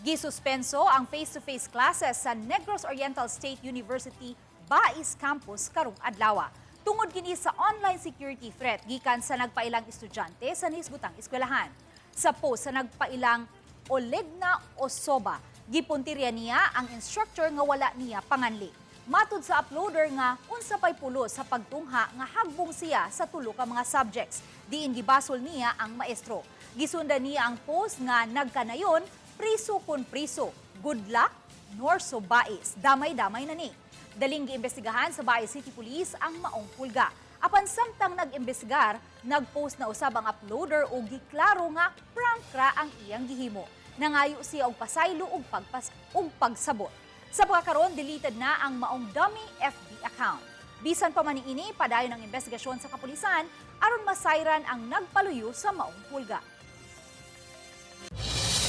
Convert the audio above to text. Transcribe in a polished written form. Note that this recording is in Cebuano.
Gisuspenso ang face-to-face classes sa Negros Oriental State University Bais Campus karong adlaw. Tungod kini sa online security threat gikan sa nagpailang estudyante sa nisgutang eskwelahan. Sa post sa nagpailang Olegna Osoba, gipuntirya niya ang instructor nga wala niya panganli. Matud sa uploader nga unsa pay pulos sa pagtungha nga hagbong siya sa tulo ka mga subjects. Diin gibasol niya ang maestro. Gisundan niya ang post nga nagkanayon, "Priso kun priso. Good luck, Norso Bais. Damay-damay na ni." Daling giimbestigahan sa Bais City Police ang maong pulga. Apan samtang nag-imbestigar, nag-post na usab ang uploader og giklaro nga prank ra ang iyang gihimo. Nangayo siya og pasaylo ug pagpas ug pagsabot. Sa pagkakaroon, deleted na ang maong dummy FB account. Bisan pa man ini, padayon ang investigasyon sa kapulisan aron masayran ang nagpaluyo sa maong pulga.